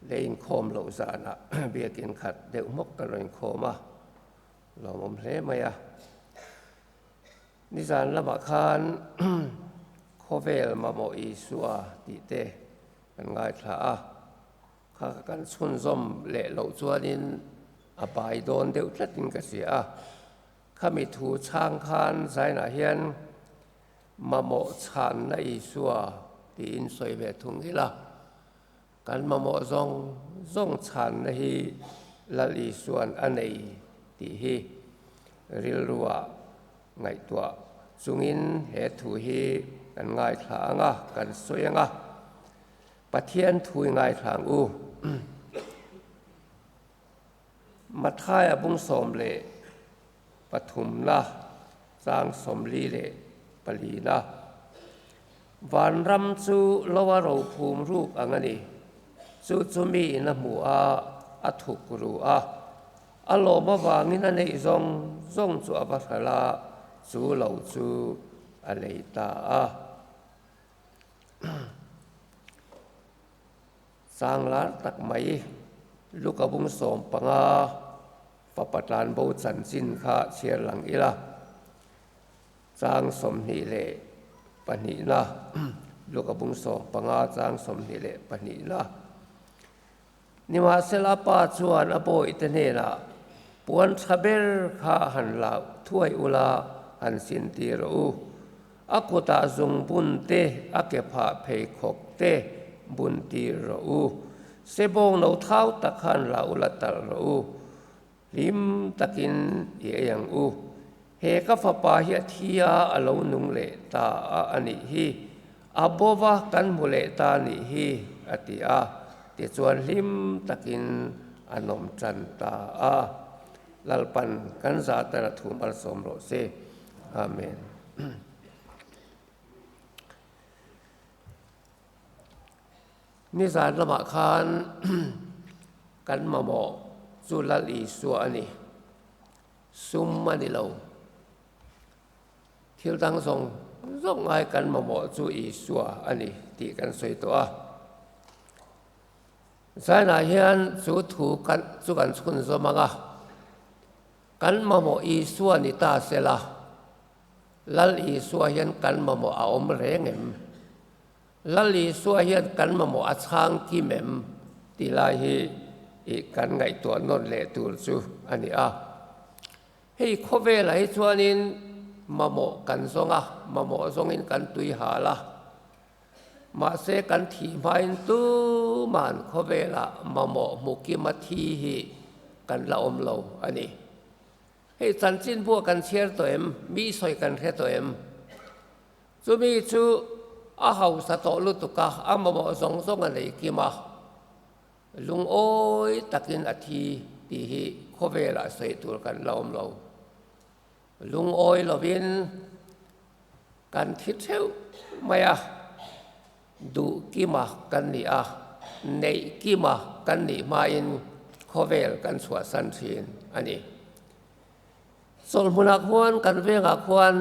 Lei inkhawm loh zanah biakin khat deuh hmawk kan rawn inkhawm a, lawmawm hle mai a. Nizan lamah khan Khawvel mamawh Isua tih te kan ngaithla a, kha kan chhunzawm leh loh chuanin a bai dawn deuh tlatin ka hria a. Khami thu chhang khan Zainah hian mamawh chhanna Isua tiin sawi ve thung ila, kan mamawh zawng zawng chhanna hi Lal Isua'n a nei tih hi rilruah ngaihtuah chungin he thu hi kan ngaithla ang a, kan sawi ang a, Pathian thu i ngaithla ang u. Mathaia bung 13na chang 44na Vanram chu lo a rophum ruk ang a ni. Chu chu mi in a hmu a, a thuk ru a. A lawm avangin a neih zawng zawng chu a va hralh a, chu lo chu a lei ta a. Chang lar tak mai, Luka bung 15 fapa tlanbo chanchin kha chhiar lang ila, chang 22na, Luka bung 15 chang 22na. Nimahsela pa chuan a bawihte hnenah, Puan tha ber kha han la thuai ula, han sintir rawh u. A kutah zungbun te, a ke phah pheikhawk te bun tir rawh u. Sebawng no thau tak khan la ula talh rawh u. Hlim takin i ei ang u. He ka fapa hi a thi a, a lo nung leh ta a a nih hi. A bova kan hmu leh ta a nih hi, a ti a. Tichuan hlim takin a nawm tan ta a. Lalpan kan zah tan a thu malsawm rawh se. Amen. Nizan lamah khan kan mamawh chu Lal Isua a ni. Sum a ni lo. Thil dang zawng zawng ngai kan mamawh chu Isua a ni tih kan sawi tawh a. Zainah hian chu thu kan chu kan chhunzawm ang a. Kan mamawh Isua ni ta sela, Lal Isua hian kan mamawh a awm reng em? Lal Isua hian kan mamawh a chhang kim em? Tih lai hi i kan ngaihtuah nawn leh tur chu a ni a. Hei khawvelah hi chuanin mamawh kan zawng a, mamawh zawngin kan tui hal a. Mahse kan thih hmain tuman khawvelah mamawh hmu kima thi hi kan la awm lo a ni. Hei chanchin buah kan chhiar tawh em? Mi sawi kan hre tawh em? Chumi chu a hausa tawh lutuk a, a mamawh zawng zawng a nei kim a, lungawi takin a thi tih hi khawvelah sawi tur kan la awm lo. Lungawi lovin kan thi theuh mai a, duh kima kan ni a, neih kima kan nih hmain khawvel kan chhuahsan thin a ni. Chawlhmunah khuan kan vengah khuan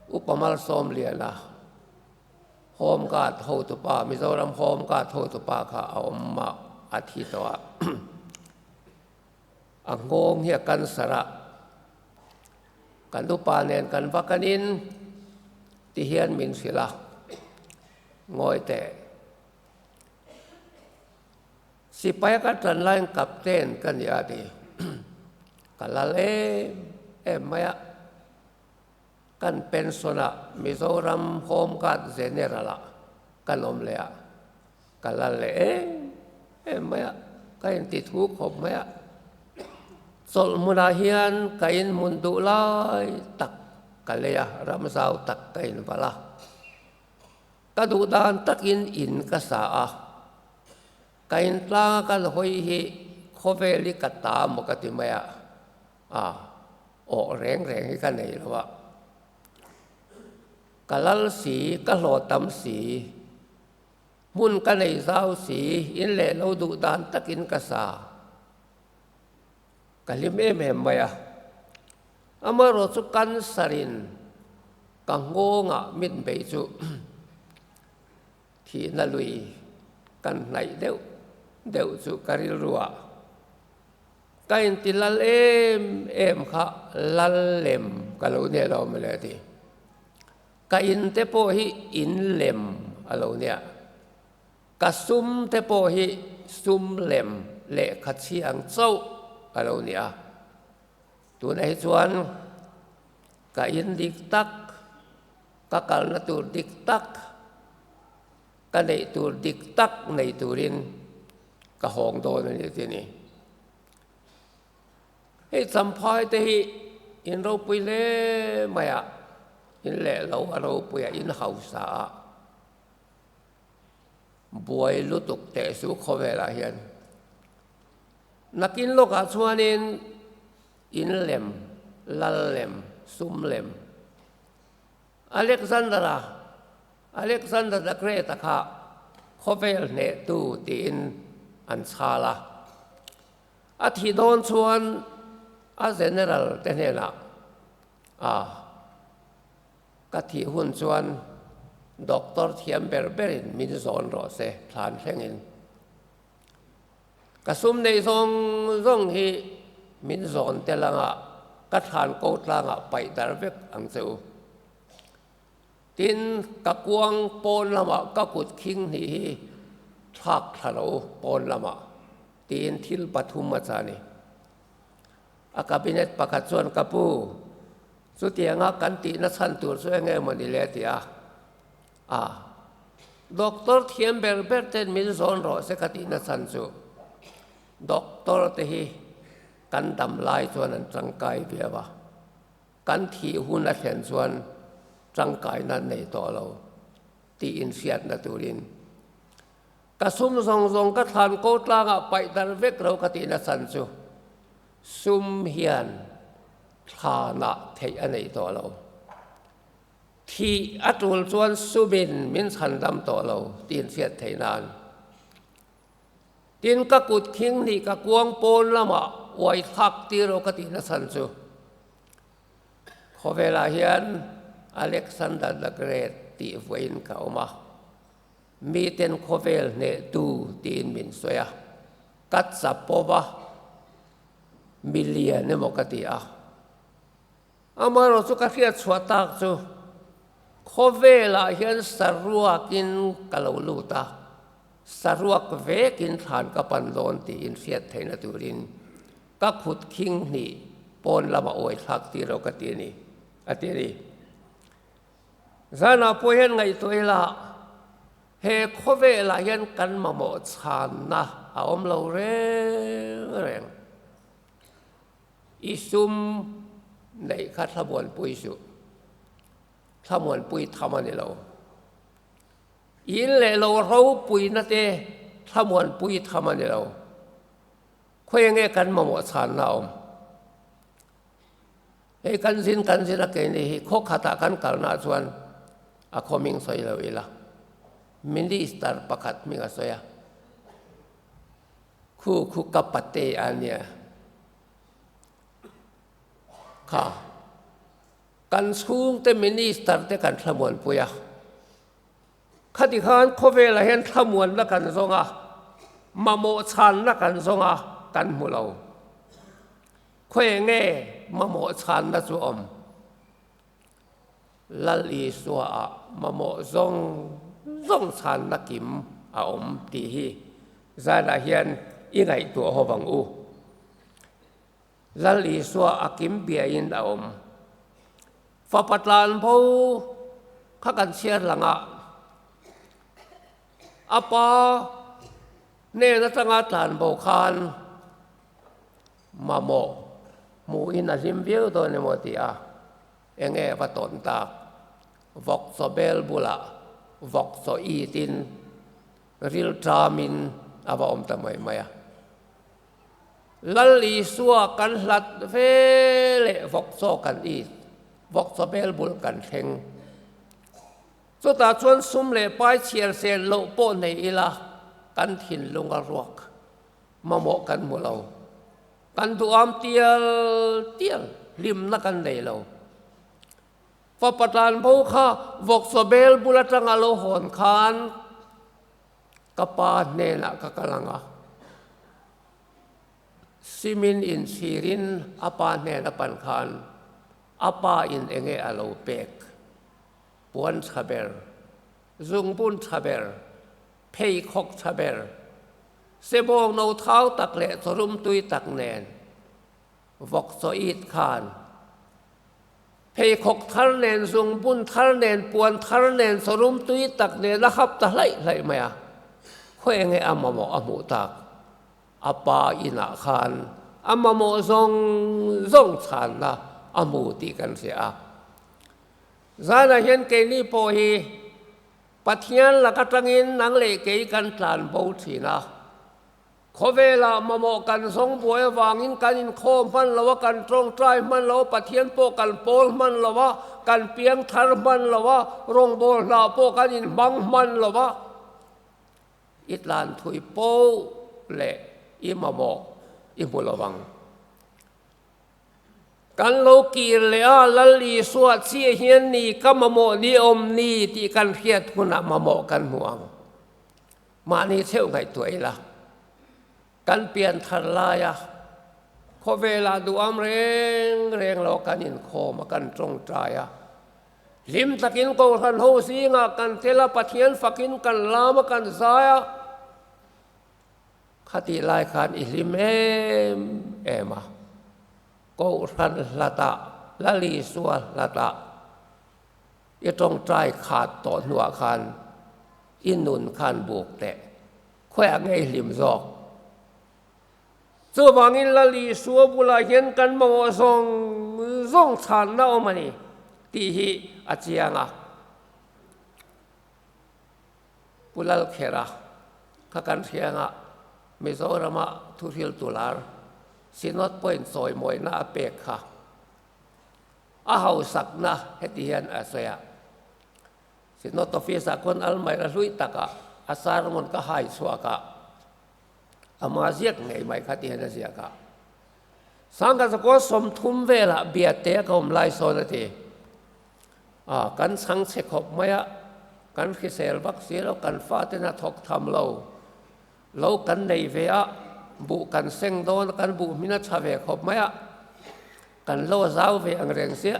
Upa Malsawmliana Home Guard hotupa, Mizoram Home Guard hotupa kha a awm a, a thi tawh a. A nghawng hi a cancer a, kan upa nen kan va kanin ti hian min hrilh a, Ngawi teh, sipai a ka tan laiin captain ka ni a ti, ka lal em em mai a, kan pension a Mizoram Home Guard General ah kan awm leh a, Ka la leh em em mai a, ka inti thu khawp mai a. Chawlh hmunah hian ka inhmun duh lai tak ka lei a, ram zau tak ka invalh a. Ka duh dan takin in ka sa a, ka intlang a kan hawi hi khawvel hi ka ta maw ka ti mai a, a awh reng reng hi ka nei lo a. Ka lal si, ka hlawh tam si. Hmun ka nei zau si, in leh lo duh dan takin ka sa. Ka hlim em em mai a. Amaherawh chu cancer in ka nghawngah mit bei chu thihna lui Kan hnaih deuh deuh chu ka rilru ah ka inti lal em em kha lal lem ka lo nia lo mawle a ti. Ka in te pawh hi in lem a lo nia. Ka sum te pawh hi sum lem lehkha chhiang chauh a lo nia. Tunah hi chuan ka in dik tak, ka kalna tur dik tak, Ka neih tur dik tak nei turin ka hawng dawn a ni ti ni. Hei Champhai te hi in ropui hle mai a, in leh lo a ropui a, in hausa a, buai lutuk teh su khawvelah hian. Nakin lawkah chuanin in lem, lal lem, sum lem, Alexander-a, Alexander the Great-a kha khawvel hnehtu tiin an chhal a. A thih dawn chuan a general te hnenah, A, ka thih hun chuan doctor thiam ber berin min zawn rawh se, thlan thlengin. Ka sum neih zawng zawng hi min zawn tel anga ka thlan ko tlangah paih dar vek ang che u. Tin, ka kuang pawn lamah ka kut khing hnih hi thlak thla lo u pawn lamah tiin thil pathum a cha ni. A cabinet pakhat chuan ka pu, chutianga kan tihna chhan tur chu eng emaw ni le a ti a. A, Doctor thiam ber ber ten min zawn rawh se ka tihna chhan chu Doctor te hi kan dam lai chuan an tangkai viau a, kan thih hun a thlen chuan tangkaina an nei tawh lo tih inhriatna turin ka sum zawng zawng ka thlan ko tlangah paih dar vek lo ka tihna chhan chu sum hian thlanah theih a nei tawh lo. Thih a tul chuan sumin min chhandam tawh lo tiin hriat theih nan. Tin ka kut khing hnih ka kuang pawn lamah uai thlak tir aw ka tih nachhan chu khawvelah hian Alexander the Great tih vuain ka awm a, miten khawvel hnehtu tiin min sawi a, ka chapova milian emaw ka ti a. Amaherawh chu ka hriat chhuah tak chu khawvelah hian saruakin ka lo lut a, saruak vekin thlan ka pan dawn tiin hriat theihna turin ka khut khing hnih pawn lama awi thlak tir lo ka ti a ni, a ti a ni. Zanah pawh hian ngaihtuah ila he khawvelah hian kan mamawh chhanna a awm lo reng reng. I sum neih kha thlamuanpui suh. Thlamuanpui tham a ni lo. In leh lo ropuina te thlamuanpui tham a ni lo. Khawi nge kan mamawh chhanna a awm? Hei kan zin kan zin a keini hi khaw khatah kan kalna chuan a khaw hming sawi lo ila. Minister pakhat hming a sawi a. Khu khu ka pate a nia. Kha kan chhungte minister te kan thlamuanpui a. Khati khan khawvelah hian thlamuanna kan zawng a, mamawh chhanna kan zawng a, kan hmu lo. Khawi nge mamawh chhanna chu awm? Lal Isua ah mamawh zawng zawng chhanna kim a awm tih hi zanah hian i ngaihtuah ho vang u. Lal Isua a kim biain a awm. Fapa tlan bo kha kan chhiar langah a pa hnen atanga tlan bo khan mamawh hmuhin a hlim viau dawn emaw ti a. Enge va tawn tak? Vawk chaw bel bulah vawk chaw itin ril ṭamin a va awm ta mai mai a. Lal Isua kan hlat ve leh vawk chaw kan it, vawk chaw bel bul kan thleng. Chutah chuan sum leh pai chhiar sel loh pawh nei ila kan thinlung a ruak mamawh kan hmu lo. Kan duham tial tial hlimna kan nei lo. Fapa tlan bo kha vawkchaw bel bul atanga lo hawn khan Ka pa hnenah ka kal ang a, Simin inchhirin a pa hnen a pan khan a pa in enge a lo pek? Puan tha ber, zungbun tha ber, pheikhawk tha ber, sebawng no thau tak leh chawrum tui tak nen vawk chaw it khan pheikhawk thar nen, zungbun thar nen, puan thar nen, chawrum tui tak nen a hap ta hlaih hlaih mai a, khaw enge a mamawh a hmuh tak? A pa inah khan a mamawh zawng zawng chhanna a hmu tih kan hria a. Zanah hian keini pawh hi Pathian lak atangin nang leh kei kan tlan bo thin a. Khawvelah mamawh kan zawng buai avangin kan inkhawm hman lo a, kan tawngtai hman lo a, Pathian pawh kan pawl hman lo a, kan piang thar hman lo a, rawngbâwl hna pawh kan inhmang hman lo a. I tlan thui poh leh i mamawh i hmu lo vang. Kan lo kir leh a, Lal Isua chiah hian ni ka mamawh ni awm ni tih kan hriat hunah mamawh kan hmu ang. Mahni cheuh ngaihtuah ila, kan pian thar laia khawvelah duham reng reng lo kan inkhawm a, kan tawngtai a, Hlim takin Kohhran ho zingah kan tel a, Pathian fakin kan lam a, kan zai a. Khatih lai khan i hlim em em a. Kohhran hlatah, Lal Isua hlatah i tawngtai khat tawh hnuah khan i nun khan buk teh. Khawiah nge i hlim zawk? Chuvangin Lal Isua bulah hian kan mamawh zawng zawng chhanna awm a ni tih hi a chiang a. Pu Lalkhera kha kan hrianga Mizorama thuhriltu lar Synod Point chawimawina a pek kha a hausakna heti hian a sawi a. Synod Office-ah khawn Almaira hlui takah a sermon ka hai chhuak a. Ama ziak ngei mai kha ti hian a ziak a. Sangha zakua 30 velah biate a ka awm lai sawn a ti. A, kan chhang chhe khawp mai a, kan hrisel vak si lo, kan faten a thawk tham lo. Lo kan nei ve a, buh kan seng dawn a, kan buh hmin a tha ve khawp mai a, kan lo zau ve ang reng sia.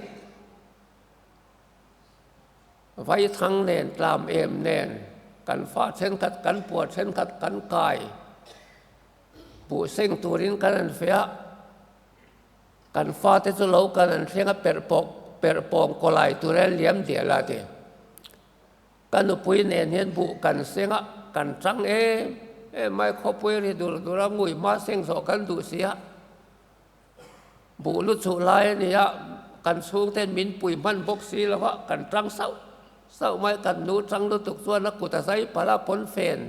Vaithang nen tlam em nen kan fa thenkhat kan puar thenkhat kan kai buh seng turin kan han feh a, kan fate chu lo kan han thleng a perh pawh perh pawng kaw lai tur hian liam dial a ti. Ka nupui nen hian buh kan seng a, kan tang em em mai khawpui ri dur dur a ngui hma seng zawh kan duh si a. Buh lu chhuh lai a ni a, kan chhungten min pui hman bawk si lo a, kan tang sauh sauh mai, kan nu tang lutuk chuan a kut a zai palh a, pawnfen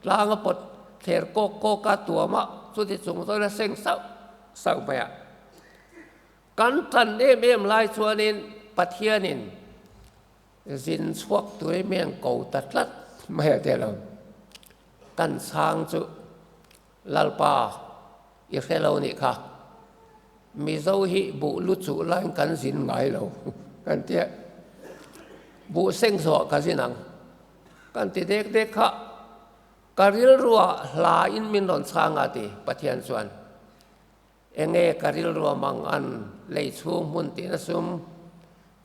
tlang a pawt thler kawk kawk a tuam a, chuti chung chuan a seng sauh sauh mai a. Kan tan em em lai chuanin Pathianin zin chhuak turin mi an ko ta tlat mai a ti lo. Kan chhang chu Lalpa, i hre lo nih kha. Mizo hi buh lu chuh laiin kan zin ngai lo kan ti a, buh seng zawh ka zin ang kan ti dek dek kha. Ka rilruah hla in min rawn chhang a ti Pathian chuan. Enge ka rilruah mang an lei chhung hmun tihna sum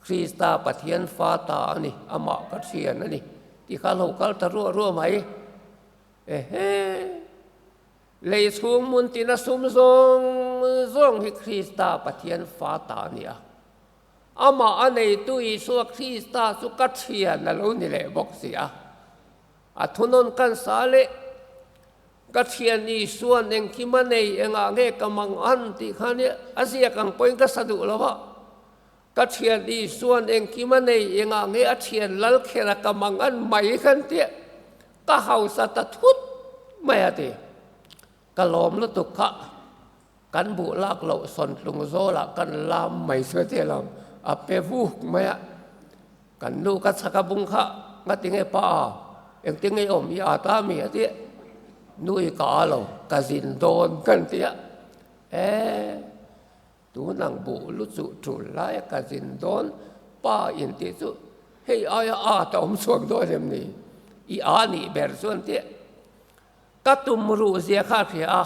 Krista Pathian fa ta a ni, amah ka thian a ni tih kha lo kal ta ruah ruah mai. Ehe! Lei chhung hmun tina sum zawng zawng hi Krista Pathian fa ta a ni a. Amah a neitu Isua Krista chu ka thian a lo ni leh bawk si a. A thunawn kan sa leh ka thian Isua'n engkim a nei engah nge ka mang an tih khan hi a ziak ang pawhin ka sa duh lo a. Ka thian Isua'n engkim a nei engah nge a thian Lalkhera ka mang an mai khan tih Ka hausa ta thut mai a ti. Ka lawm lutuk kha kan buh lak loh sawntlung zawlah kan lam mai chu a ti alawm. A pe vuk mai a. Kan nu ka chhak a bung kha ngatinge pa a, engtinge i awm i at a mi a ti. Nu i ka a lo, ka zin dawn kan ti a. E, tun ang buh lu chuh tul lai a ka zin dawn pa in tih chu hei aia at a awm chhuak dawn em ni? I a nih ber chuan tih. Ka tum ruh zia kha a hria a,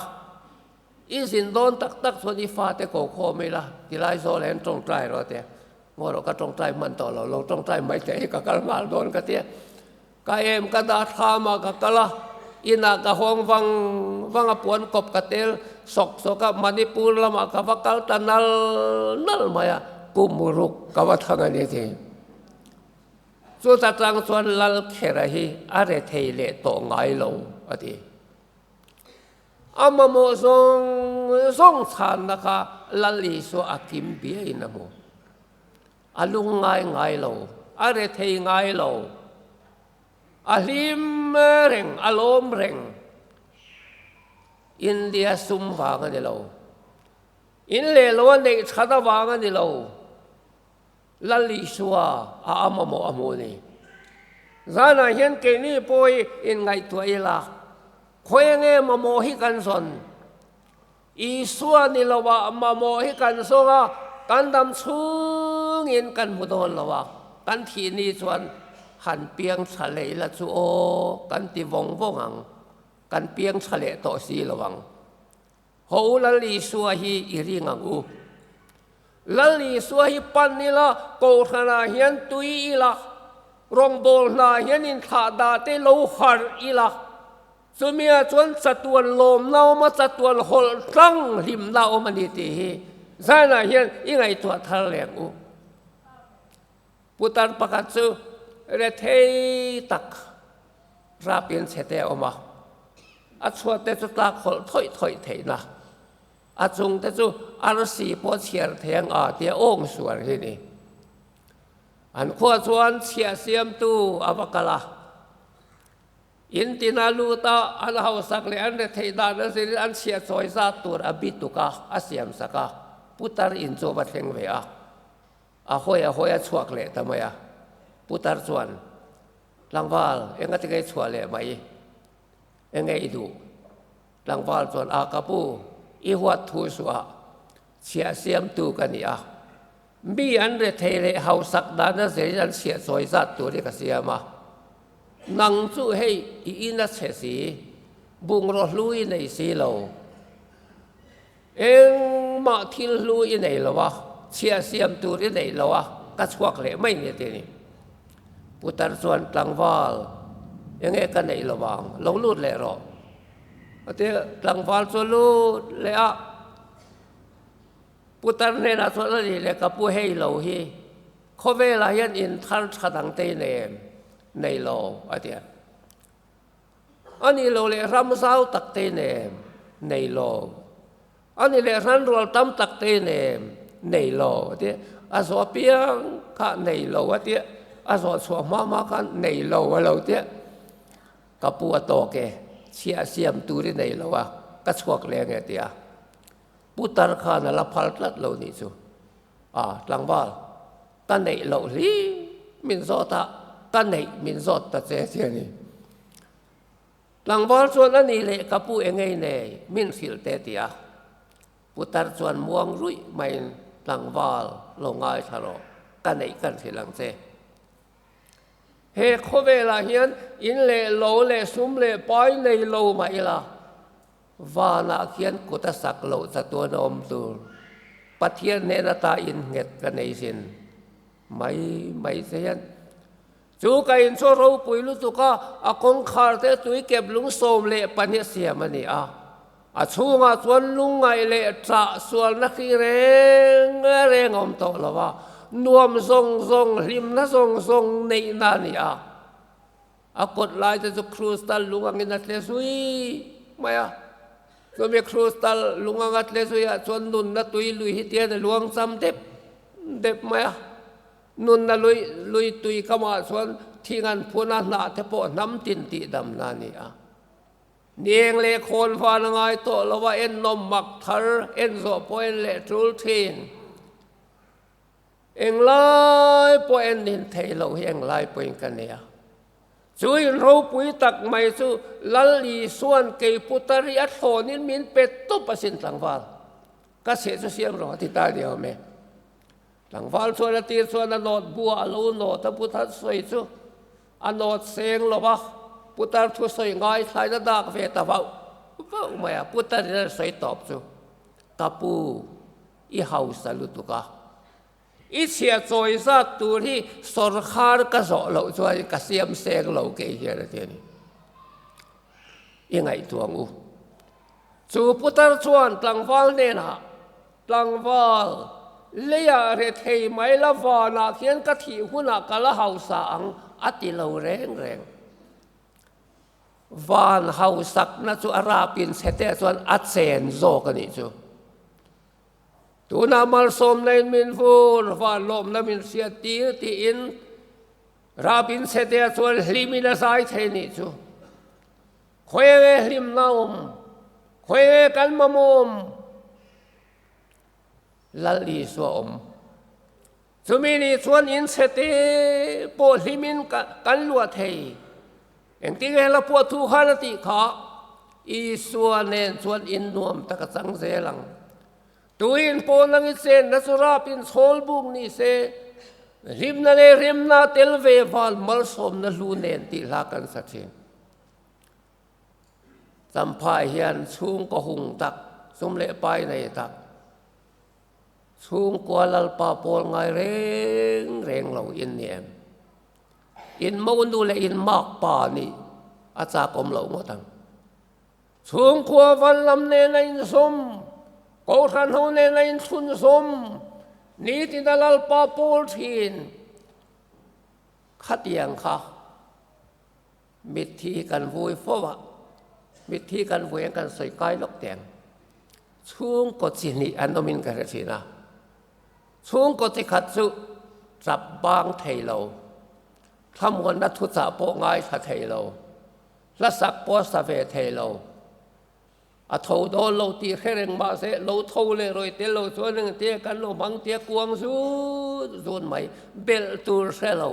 I zin dawn tak tak chuan i fate ko khawm ila, tilai zawl hian tawngtai rawh a ti a. Ngaw rawh ka tawngtai hman tawh lo, lo tawngtai mai teh hi ka kal nghal dawn ka ti a. Ka em ka dah thlam ah ka kal a, inah ka hawng vang vang a, puan kawp ka tel sawk sawk a, Manipur lamah ka va kal ta nal nal mai a, kum ruk ka va thang a ni ti. Chuta tang chuan Lalkhera hi a rethei leh tawh ngai lo a ti. A mamawh zawng zawng chhanna kha Lal Isua a kim biain a hmu. A lung ngai ngai lo, a rethei ngai lo, a hlim reng, a lawm reng. India sum vang a ni lo, in leh lo a neih that avang a ni lo, Lal Isua a a mamawh a hmuh ni. Zanah hian keini pawh hi inngaihtuah ila, khawi nge mamawh hi kan zawn? Isua ni loah mamawh hi kan zawng a, kan dam chhungin kan hmu dawn lo a, kan thih ni chuan han piang tha leh ila chu aw kan ti vawng vawng ang, kan piang tha leh tawh si lo ang. Haw u Lal Isua hi i ring ang u. Lal Isua hi pan ila, kohhranah hian tui ila, rawngbâwl hna hian inthlah dah te lo harh ila, chumia chuan chatuan lawmna awm a, chatuan hawlh tlang hlimna awm a ni tih hi zanah hian i ngaihtuah thar leh ang u. Putar pakhat chu rethei tak rapin chhete a awm a, a chhuat te chu tlak hawlh thawih thawih theihna, a chung te chu arsi pawh chhiar thei ang a tia awng sual hi ni. An khua chuan chhiah siamtu a va kal a, in tina lut a, an hausak leh an retheih dan a zirin an chhiah chawi zat tur a bituk a, a siamsak a, putar in chu a va thleng ve a. A hawi a hawi a chhuak leh ta mai a, Putar chuan, Tlangval, enga ti ngei chhuah leh mai? Enge i duh? Tlangval chuan, A ka pu, i huat thu suah, chhiah siamtu ka ni a. Mi an rethei leh hausak dana zerin an chhiah chawi zat tur hi ka siam a. Nang chu hei i in a chhe si, bungraw hlu i nei si lo. Engmah thil hlu i nei lo a, chhiah siam tur i neih lo a, ka chhuak leh mai ni ti ni. Putar chuan tlangval, Enge ka neih lo vang, lo lut leh rawh. A ti a, tlangval chu a lut leh a. Putar hnenah chuan a nih leh ka pu hei lo hi, khawvelah hian in thar tha dang te i nei em? Nei lo, a ti a. A nih loh leh ram zau tak te nem nei lo. A nih leh hranrual tam tak te nem nei lo a ti. A zawh apiang kha nei lo a ti. A zawh chhuah hma hma khan nei lo a lo ti. Ka pu a tawk e, chhiah siam tur i nei lo a, ka chhuak leng e a ti a. Putar khan a la phal tlat lo nih chu. A, tlangval, ka neih loh hli min zawt a, ka neih min zawt ta che che a ni. Tlangval chuan a nih leh ka pu engei nei min hrilh te ti a. Putar chuan muang ruih maiin tlangval lo ngaithla rawh, ka neih kan hrilh ang che. He khawvelah hian in leh lo leh sum leh pai nei lo mah ila, vanah khian kut a sak loh chatuan a awm tur. Pathian hnen ata innghet ka nei sin mai mai che hian. Chu ka in chu ropui lutuk a, a kawngkhar te tui kep lung 12 siam a ni a. A chhungah chuan lungngaih leh ṭah sualna khi reng reng a awm tawh lo a, nuam zawng zawng, hlimna zawng zawng neihna a ni a. A kawt lai te chu krustal lung angin a tle zui mai a. Chumi krustal lung anga tle zuiah chuan nunna tui lui hi tian a luang cham dep dep mai a. Nunna lui lui tui kamah chuan thing an phun a, hnah te pawh hnam tin tihdamna a ni a. Nieng leh khawn van a ngai tawh lo a, en nawm mak thar, en zawh pawh en leh tul thin. Englai pawh en nin theih loh hi englai pawhin ka nei a. Chu in ropui tak mai chu Lal Isua'n kei putar hi a thlawnin min pe tawp asin tlangval. Ka chheh chu siam rawh a ti ta ni awm e. Tlangval chuan a tir chuan a nawt buah a lo nawt a, putar sawi chu a nawt seng lo va, putar thusawi ngaithlain a dak ve ta vauh. vauh mai a, putar in a sawi tawp chu, Ka pu, i hausa lutuk a, i chhia chawi zat tur hi sawrkhar ka zawh loh chuan ka siam seng lo kei hian a ti a ni. I ngaihtuah ang u. Chu putar chuan tlangval hnenah, Tlangval, leiah rethei mai la vanah khian ka thih hunah ka la hausa ang a ti lo reng reng. Van hausakna chu a rapin chhete chuan a chen zawk a nih chu. Tunah malsawmna in min vur, van lawmna min hriat tir tiin rapin chhete chuan hlimin a zai thei nih chu. Khawi hlimna awm, khawi kan mamawh awm, Lal Isua awm. Chumi ni chuan in chhete pawh hlimin kan luah thei. Engtin nge hla pawh thu khan a tih kha, Isua nen chuan in nuam tak a chang zel ang. Tuin pawh nang i chenna chu rapin chhawl buk ni se, hlimna leh remna tel ve val malsawmna hlu nen tih hla kan sa thin. Champhai hian chhungkaw hung tak, sum leh pai nei tak, chhungkua Lalpa pawl ngai reng reng lo in ni em? In monu leh in makpa nih a chakawm loh ngawt ang. Chhungkua van lam nen a inzawm, Kohhran ho nen a inthlunzawm, nitin a Lalpa pawl thin. Khatiang kha. Mitthi kan vui fo a, mitthi kan vui an kan sawi kai lawk teng. Chhungkaw chi hnih an awmin ka hre thin a. Chhungkaw chi khat chu chap bang thei lo, thlamuanna thuchah pawh ngaithla thei lo, hlasak pawh sa ve thei lo, A tho dawn lo tih hre reng mahse lo tho leh rawi tel lo chuan engtia kan lo hmang tia kuang zut zut mai belh tur hre lo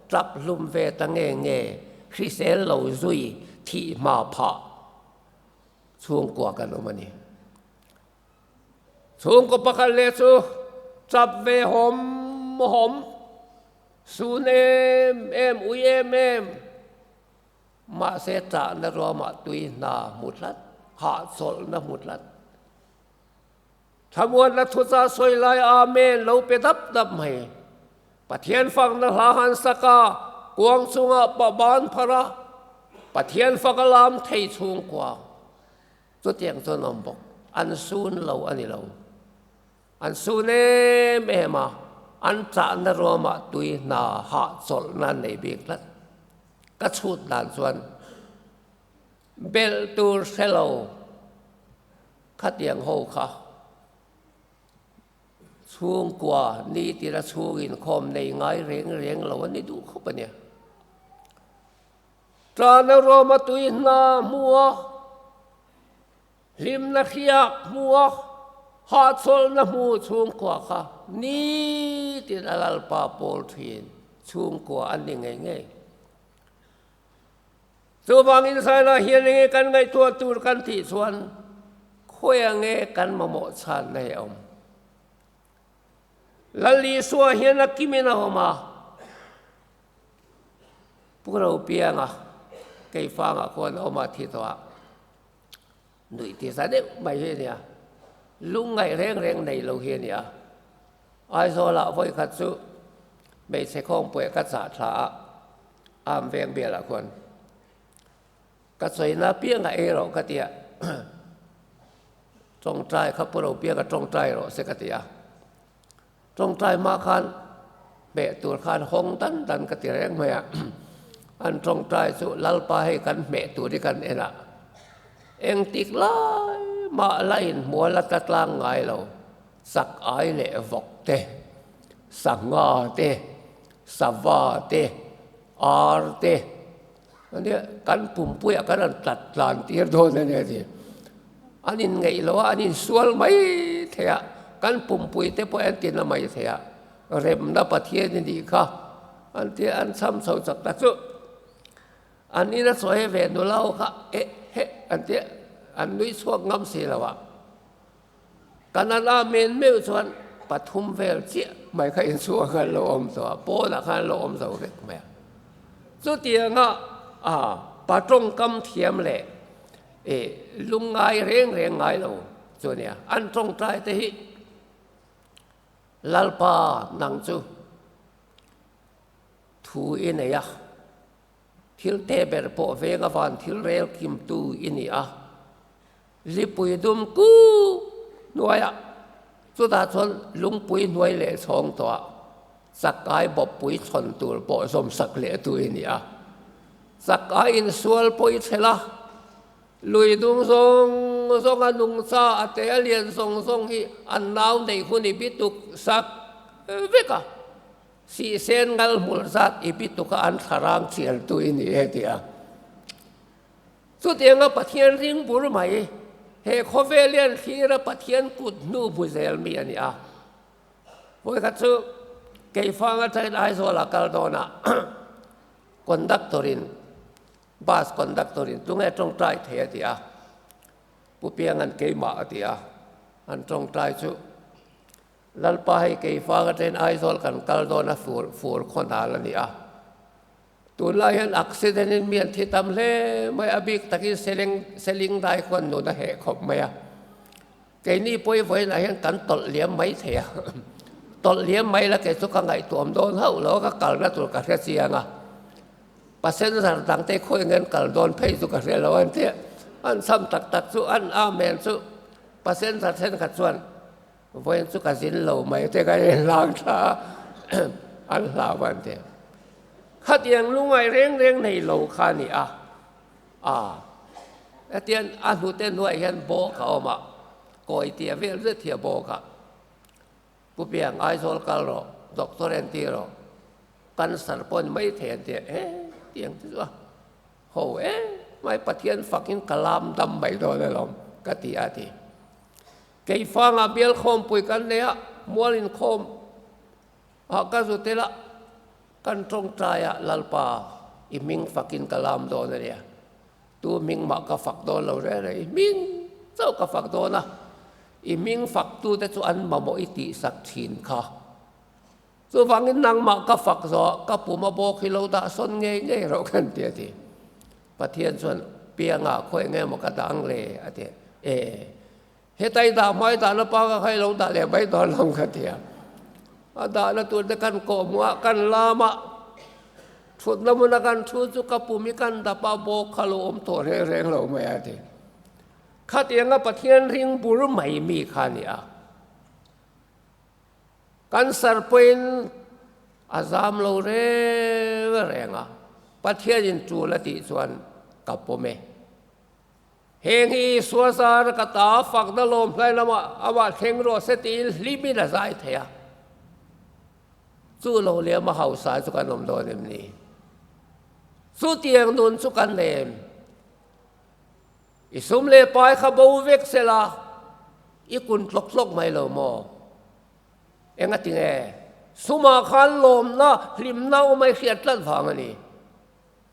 tap hlum ve ta nge nge hrisel lo zui thih hma phah chhungkua kan awm a ni. Chhungkaw pakhat leh chu tap ve hawm hawm sun em em ui em em. Mahse ṭahna ruamah tui hna hmu tlat, hahchawlhna hmu tlat. Thlamuanna thucha sawi lai Amen lo pe dap dap mai. Pathian fakna hla han sak a, kuang chungah pah ban phar a, Pathian fak a lam thei chhungkua. Chutiang chuan awm bawk. An sun lo a ni lo. An sun em em a, an ṭahna ruamah tui hna hahchawlhna an nei bik tlat. Ka chhut dan chuan belh tur hre lo khatiang ho kha chhungkua ni tira chhung inkhawm nei ngai reng reng lo a ni duh khawp a nia. Ṭahna ruama tui hna hmu a. Hlimna hriak hmu a, hahchawlhna hmu chhungkua kha nitin a Lalpa pawl thin chhungkua an ni ngei ngei. Chuvangin Israela hian enge kan ngaihtuah tur kan tih chuan khawiah nge kan mamawh chhanna hi a awm? Lal Isua hian a kimin a awm a, Pu Ropianga Keifangah khuan a awm a thi tawh a. Nuih ti za deuh mai hi a nia, lungngaih reng reng nei lo hi a nia. Aizawlah vawi khat chu hmeichhe khawngpuia ka chah thla a, am veng bialah khuan ka chawina pianga ei rawh ka ti a, tawngtai kha pu lo pianga tawngtai rawh se ka ti a, tawngtai hma khan hmeh tur khan hawng dan dan ka ti reng mai a, an tawngtai chu Lalpa hei kan hmeh tur hi kan en a, engtik lai mah la inhmual a ta tlang ngai lo, chak ai leh vawk te, sangha te, sava te, ar te, ania kan pumpuiah kan rawn tlat tlan tir dawn a nia ti. An inngeih lo a, an insual mai thei a, kan pumpui te pawh an tina mai thei a, remna Pathian i nih kha an ti a, an cham chho chak ta chu. An ina chawi ve nula ho kha eh heh an ti a, an nui chhuak ngam si lo a. Kan an amen meuh chuan pathum vel chiah mai kha inchhungah khan lo awm tawh a, pawnah khan lo awm zo vek mai a. Chutianga a pa tawngkam thiam leh. E lungngai reng reng ngai lo chu a nia. An tawngtai te hi Lalpa nang chu thu i nei a, thil te ber pawh veng avan thil rel kimtu i ni a, lipui dum kuk hnuaiah chutah chuan lungpui hnuai leh chhawng tawhah chakai bawppui thawn tur pawh zawmsak leh tu i ni a. Chakai insual pawh i thlel a, lui dung zawng zawnga nungcha a te a lian zawng zawng hi an nau neih hun i bituk sak vek a. Sihsen ngal hmul zat i bituk a an thlarang thial tu i ni e ti a. Chutianga Pathian ring bur mai, he khawvel hian thlira Pathian kut hnu bu zel mi a ni a. Vawikhat chu Keifang atangin Aizawl ah kal dawn a, conductor in, bus conductor in tunge tawngtai thei a ti a. Pu Pianga'n keimah a ti a, an tawngtai chu Lalpa hei Keifang atangin Aizawl kan kal dawn a fur fur khawnal a ni a. Tunlai hian accident in mi an thi tam hle mai a, bik takin Seling Seling dai khuan nun a heh khawp mai a. Keini pawi vawiinah hian kan tawlh liam mai thei a, tawlh liam mai la kei chu ka ngaihtuam dawn hauh lo a, ka kalna tur ka hre chiang a. Passenger dangte khawi ngen kal dawn phei chu ka hre lo a tia, an cham tak tak chu an amen chu passenger thenkhat chuan Vawiin chu ka zin lo mai te ka inhlang thla a, an hlau an ti. Khatiang lungngaih reng reng nei lo kha a ni a, a hetiang a hnute hnuaiah hian bawk a awm a, kawi tia vel zet hi a bawk a. Pu Piang, Aizawl kal rawh, doctor en ti rawh, cancer pawh a ni mai thei an ti a, e tiang te chu a ho e mai Pathian fakin ka lam dam mai dawn alawm ka ti a ti. Keifangah bial khawmpui kan nei a, mual inkhawm ah ka zu tel a, kan tawngtai ah Lalpa i hming fakin ka lam dawn a nia, tu hming mah ka fak dawn lo reng reng, i hming chauh ka fak dawn a, i hming fak tu te chu an mamawh i tihsak thin kha. Chuvangin nangmah ka fak zawh ka pum a bawk hi lo dah sawn ngei ngei rawh kan ti a ti. Pathian chuan piangah khawi nge maw ka dah ang le a ti. E, hetai dah hmai dahna pa ka kha i lo dah leh mai dawn lo ka ti a. A dahna tur te kan kawhhmuh a, kan lam a, thutna hmuna kan thu chu ka pum hi kan dap a, bawk kha lo awm tawh reng reng lo mai a ti. Khatianga Pathian ring bur mai mi kha a ni a. Cancer pawhin a zam lo reng reng a, Pathianin tul a tih chuan ka pawm e. Heng hi Isua zar ka ta fakna lawm hlai lamah amah thleng rawh se tiin hlimin a zai thei a. Chu lo lem a hausa chu kan awm dawn em ni? Chutiang nun chu kan nei em? I sum leh pai kha bo vek sela, i kun tlawk tlawk mai lo maw? Engati nge? Sumah khan lawmna, hlimna awm a i hriat tlat vang a ni.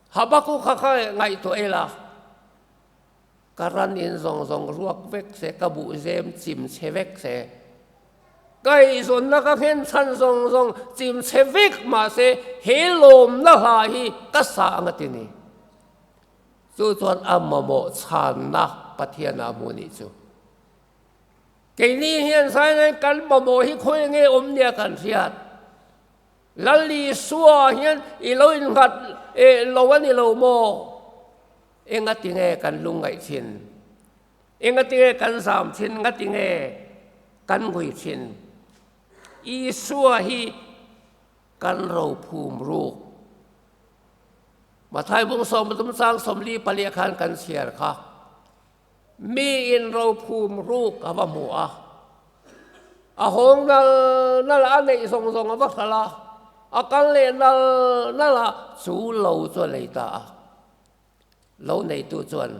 Habakkuk kha kha ngaihtuah ila, ka ran in zawng zawng ruak vek se, ka buh zem chim chhe vek se, ka eizawnna ka nghen chhan zawng zawng chim chhe vek mahse he lawmna hla hi ka sa ang a ti ni. Chu chuan a mamawh chhanna Pathian a hmu nih chu. Keini hian Zaingain kan mamawh hi khawi nge awm nia kan hriat. Lal Isua hian i lo innghat eh lo a ni lo maw? Engati nge kan lungngaih thin? Engati nge kan zam thin? Ngati nge kan ngui thin? Isua hi kan rophum ruk. Mathai bung sawmthum sang sawmli paliah khan kan chhiar kha. Mi in rophum ruk a va hmu a, a hawng nal nal a, a neih zawng zawng a va hralh a, a kal leh nal nal a, chu lo chu a lei ta a. Lo neitu chuan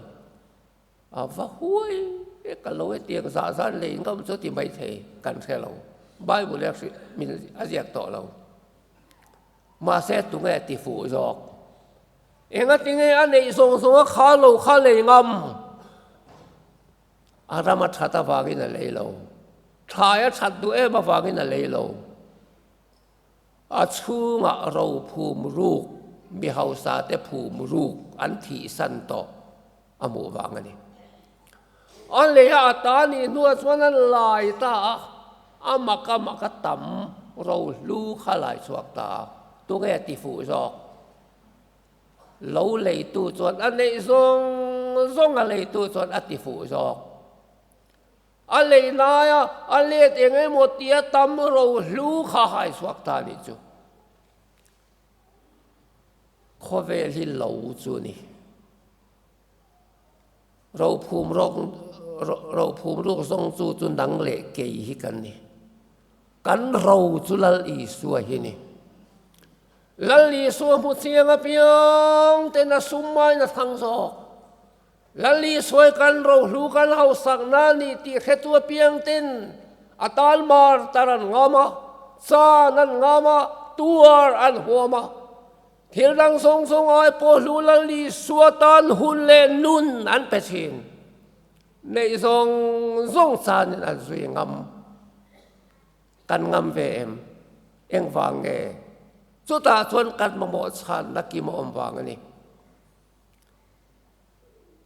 a va huai e, ka lo hetiang zah zan lei ngam chu ti mai thei kan hre lo. Bible a hrilh min a ziak tawh lo. Mahse tunge ti fuh zawk? Engati nge a neih zawng zawng a kha lo kha lei ngam? A ram a that avangin a lei lo. Thlai a that duh em avangin a lei lo. A chhungah ro phum ruk, mi hausa te phum ruk an thihsan tawh a hmuh vang a ni. A lei a a ta nih hnuah chuan an lai ta a, a mak a mak a tam rohlu kha lai chhuak ta a, tunge a ti fuh zawk? Lo leitu chuan a neih zawng zawng a leitu chuan a ti fuh zawk. A lei laia a let eng emaw tia tam rohlu kha hai chhuak ta a nih chu. Khawvel hi lo chu a ni. Rophum rawk rophum ruk zawng chu chu nang leh kei hi kan ni. Kan ro chu Lal Isua hi ni. Lal Isua hmu chiang apiang ten a sum maiin a thlang zawk. Lal Isua hi kan rohlu kan hausakna a ni tih hretu apiang ten a tan mar tar an ngam a, chan an ngam a, tuar an huam a. Thil dang zawng zawng ai pawh hlu Lal Isua tan hun leh nun an pe thin. Neih zawng zawng chanin an zui ngam. Kan ngam ve em? Engvang nge? Chutah chuan kan mamawh chhanna kim a awm vang a ni.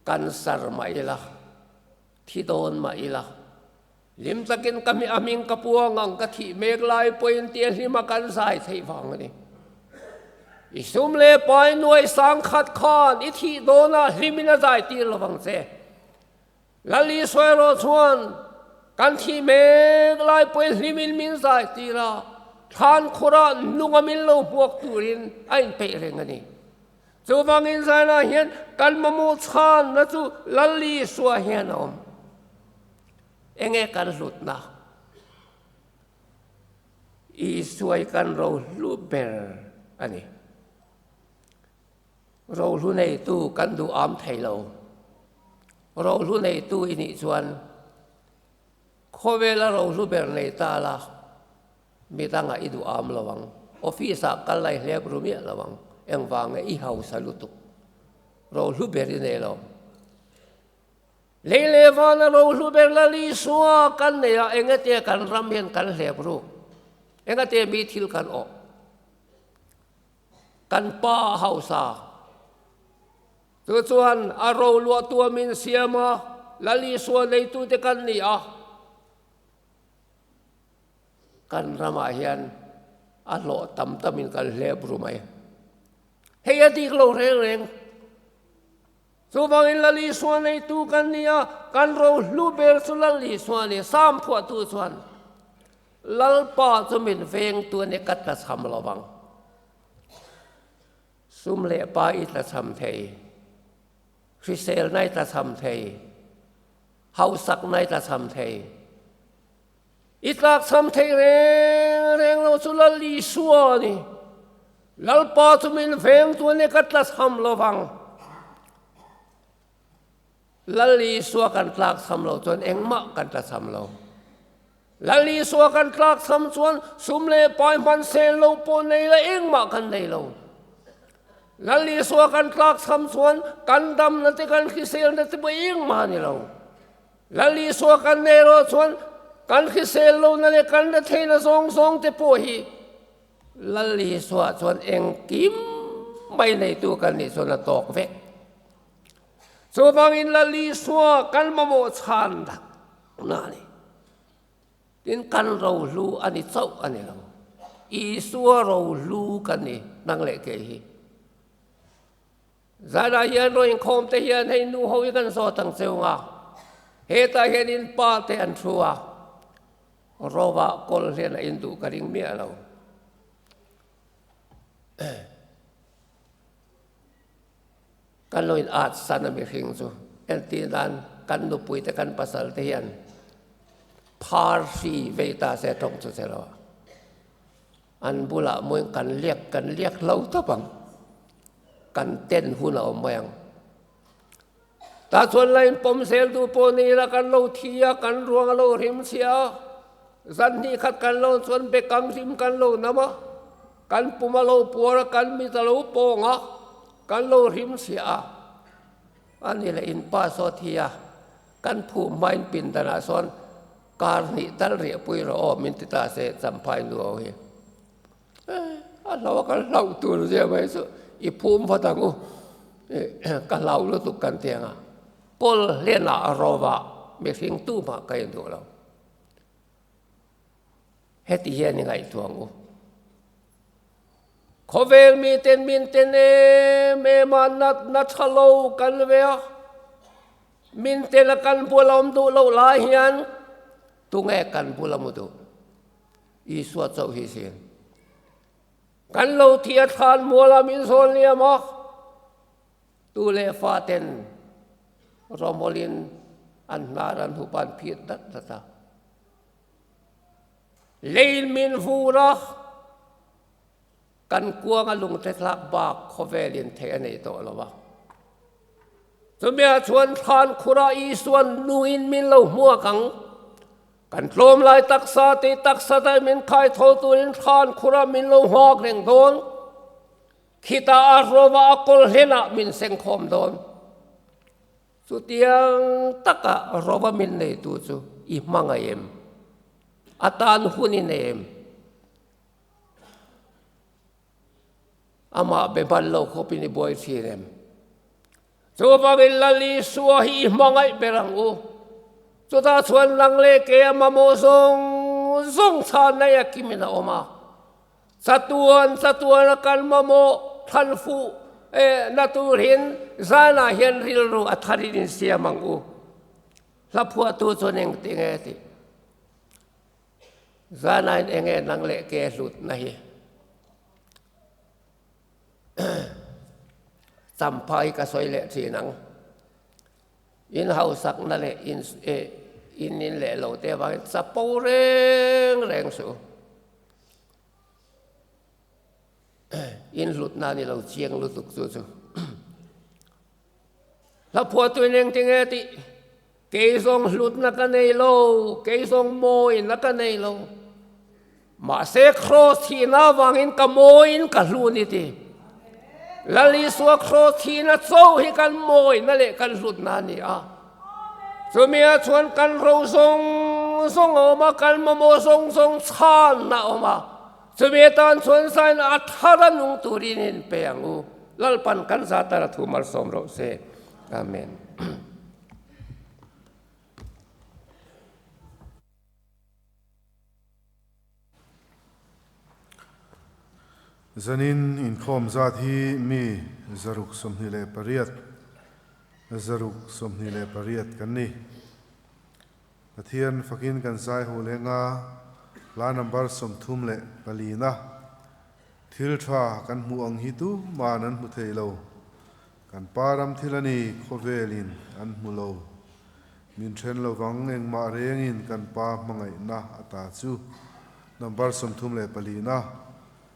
Kan sar mah ila, thi dawn mah ila, hlim takin ka a hming ka puang ang ka thih mek lai pawhin tia hlima kan zai theih vang a ni. I sum leh pai nuai sang khat khan i thih dawnah hlimin a zai tir lo vang che. Lal Isua erawh chuan kan thih mek lai pawhin hlimin min zai tir a, thlan khurah nunga min lo hmuak turin a inpeih reng a ni. Chuvangin zainah hian kan mamawh chhanna chu Lal Isua hian a awm. Enge kan hlutna? Isua hi kan rohlu ber a ni. Rohlu neitu kan duh am thei lo. Rohlu neitu i nih chuan khawvela rohlu ber nei ta la, midangah i duh am lo ang. Office ah kal lai hlep ru miah lo ang. Engvang nge i hausa lutuk? Rohlu ber i nei lo. Lei leh vana rohlu ber la Isua kan nei a, engate kan ram hian kan hlep ru? Engate mi thil kan awh? Kan pa a hausa. Chu chuan a ro luahtu a min siam a, Lal Isua neitute kan ni a. Kan ramah hian a hlawh tam tamin kan hlep ru mai. Hei a dik lo reng reng. Chuvangin Lal Isua neitu kan ni a, kan ro hlu ber chu Lal Isua a ni. Sam phuahtu chuan, Lalpa chu min vengtu a ni, ka tlachham lo vang. Sum leh pa i tlachham thei, hriselna i tlachham thei, hausakna i tlachham thei. I tlakchham thei reng reng lo chu Lal Isua a ni. Lalpa chu min vengtu a ni, ka tlachham lo vang. Lal Isua kan tlakchham lo chuan engmah kan tlachham lo. Lal Isua kan tlakchham chuan sum leh pai hman sel lo pawh nei la engmah kan nei lo. Lal Isua kan tlakchham chuan kan damna te kan hriselna te pawh engmah a ni lo. Lal Isua kan nei erawh chuan kan hrisel lohna leh kan la theihna zawng zawng te pawh hi Lal Isua chuan engkim mai neitu kan nih chuan a tawk vek. Chuvangin Lal Isua kan mamawh chhan na a ni. Tin, kan rohlu a ni chauh a ni lo. Isua rohlu kan ni, nang leh kei hi. Zanah hian rawn inkhawm te hian hei nu ho hi kan zawt ang cheu nga. Hetah hian in pa te an thu a, rova kawl hian a induh ka ring miah lo. Kan lo in at san a mihring chu entir nan kan nupui te kan pasal te hian phar hri vei ta se tawng chu che lo a, an bulah mawiin kan liak kan liak hlo tawp ang, kan ten hun a awm mai ang. Tah chuan la in pawm zel duh pawh ni ila kan lo thi a, kan ruang a lo hrim chhia a, zan hnih khat kan lo chuan bekang hrim kan lo nam a, kan pum a lo puar a, kan mit a lo pawng a, kan lo hrim chhia a. A ni leh in pa saw thi a, kan phuh hmain pindanah sawn kar hnih tal riahpui rawh aw min ti ta se champhai nu ho hi. A hlau a kan hlauh tur zia mai chu i phum vat ang u, ka hlau lutuk kan ti ang a, kawl hlenah a ro va. mihring tumah ka induh lo. Heti hian i ngaihtuah ang u. Khawvel miten min ten em em a, natna tha lo kan ve a, min ten a kan bul a awm duh loh lai hian tunge kan bul a mu duh? Isua chauh hi sin. Kan lo thi a thlan mual a min zawn liam a, tu leh fa ten rawmawlin an hnar an hup an phit dat dat a. Lei min vur a, kan kuanga lungte thlak bak khawvelin theih a nei tawh lo a. Chumia chuan thlan khurah Isuan nungin min lo hmuak ang. Kan tlawm lai taksa tih taksa dai min khai tho turin thlan khurah min lo nghak reng dawn. Khitah a rova a kawl hlenah min sengkhawm dawn. Chutiang taka rova min neitu chu i hmangaih em? A tan hun i nei em? Amah be ban lo khawpin i buai thin em? Chuvangin Lal Isua hi i hmangaih ber ang u. Chutah chuan nang leh ke a mamawh zawng zawng chhan nei a kimin a awm a. Chatuan chatuan a kan mamawh thlan fuh na turin zanah hian rilru a tharin insiam ang u. Hla phuahtu chuan engti nge tih? Zanain enge nang leh ke hlutna hi? Champhai ka sawi leh thin ang. In hausakna leh in in in leh lo te avangin chapo reng reng suh. In hlutna a ni lo chiang lutuk chu chu. Hla phuahtuin engtinge tih kei zawng hlutna ka nei lo, kei zawng mawina ka nei lo. Mahse Kraws thihna avangin ka mawiin ka hlu ni ti. Lal Isua Kraws thihna chauh hi kan mawina leh kan hlutna a ni a. Chumia chuan kan ro zawng zawng a awm a, kan mamawh zawng zawng chhanna a awm a. Chumi atan chuan zain a thar a nung turin in pe ang u. Lalpan kan za tara thu malsawm rawh se. Amen. Zanin inkhawm zat hi mi 128, 128 kan ni. Pathian fakin kan zai ho leng a, hla number 34 na thil tha kan hmuh ang hi tuman an hmu thei lo. Kan pa ram thil a ni, khawvelin an hmu lo. Min then lovang engmah rengin kan pa hmangaihna a ta chu. Number 34 na,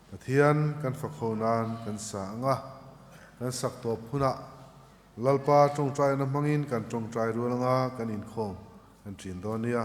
Pathian kan fakho nan kan sa ang a, kan sak tawp hunah Lalpa tawngtaina hmangin kan tawngtai rual anga kan inkhawm kan thin dawn nia.